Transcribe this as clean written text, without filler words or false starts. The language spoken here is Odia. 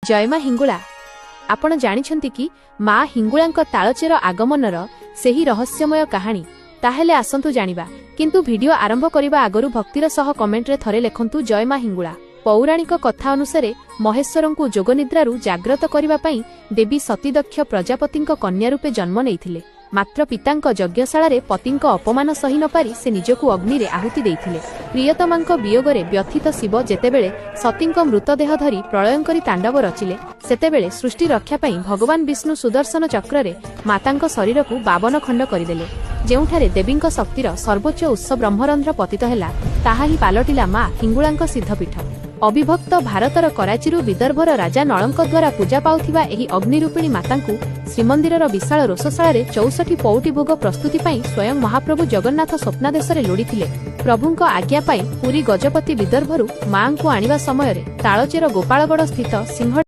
ଜୟ ମା ହିଙ୍ଗୁଳା। ଆପଣ ଜାଣିଛନ୍ତି କି ମା ହିଙ୍ଗୁଳାଙ୍କ ତାଳଚେର ଆଗମନର ସେହି ରହସ୍ୟମୟ କାହାଣୀ? ତାହେଲେ ଆସନ୍ତୁ ଜାଣିବା। କିନ୍ତୁ ଭିଡିଓ ଆରମ୍ଭ କରିବା ଆଗରୁ ଭକ୍ତିର ସହ କମେଣ୍ଟରେ ଥରେ ଲେଖନ୍ତୁ ଜୟ ମା ହିଙ୍ଗୁଳା। ପୌରାଣିକ କଥା ଅନୁସାରେ ମହେଶ୍ୱରଙ୍କୁ ଯୋଗନିଦ୍ରାରୁ ଜାଗ୍ରତ କରିବା ପାଇଁ ଦେବୀ ସତୀଦକ୍ଷ ପ୍ରଜାପତିଙ୍କ କନ୍ୟା ରୂପେ ଜନ୍ମ ନେଇଥିଲେ। ମାତ୍ର ପିତାଙ୍କ ଯଜ୍ଞଶାଳାରେ ପତିଙ୍କ ଅପମାନ ସହି ନପାରି ସେ ନିଜକୁ ଅଗ୍ନିରେ ଆହୁତି ଦେଇଥିଲେ। ପ୍ରିୟତମାଙ୍କ ବିୟୋଗରେ ବ୍ୟଥିତ ଶିବ ଯେତେବେଳେ ସତୀଙ୍କ ମୃତଦେହ ଧରି ପ୍ରଳୟଙ୍କରୀ ତାଣ୍ଡବ ରଚିଲେ, ସେତେବେଳେ ସୃଷ୍ଟି ରକ୍ଷା ପାଇଁ ଭଗବାନ ବିଷ୍ଣୁ ସୁଦର୍ଶନ ଚକ୍ରରେ ମାତାଙ୍କ ଶରୀରକୁ 52 ଖଣ୍ଡ କରିଦେଲେ। ଯେଉଁଠାରେ ଦେବୀଙ୍କ ଶକ୍ତିର ସର୍ବୋଚ୍ଚ ଉତ୍ସ ବ୍ରହ୍ମରନ୍ଧ୍ର ପତିତ ହେଲା, ତାହା ହିଁ ପାଲଟିଲା ମା ହିଙ୍ଗୁଳାଙ୍କ ସିଦ୍ଧପୀଠ। ଅବିଭକ୍ତ ଭାରତର କରାଚିରୁ ବିଦର୍ଭର ରାଜା ନଳଙ୍କ ଦ୍ୱାରା ପୂଜା ପାଉଥିବା ଏହି ଅଗ୍ନିରୂପିଣୀ ମାତାଙ୍କୁ ଶ୍ରୀମନ୍ଦିରର ବିଶାଳ ରୋଷଶାଳାରେ 64 ପଉଟି ଭୋଗ ପ୍ରସ୍ତୁତି ପାଇଁ ସ୍ୱୟଂ ମହାପ୍ରଭୁ ଜଗନ୍ନାଥ ସ୍ୱପ୍ନାଦେଶରେ ଲୋଡ଼ିଥିଲେ। ପ୍ରଭୁଙ୍କ ଆଜ୍ଞା ପାଇ ପୁରୀ ଗଜପତି ବିଦର୍ଭରୁ ମାଙ୍କୁ ଆଣିବା ସମୟରେ ତାଳଚେର ଗୋପାଳଗଡ଼ ସ୍ଥିତ ସିଂହ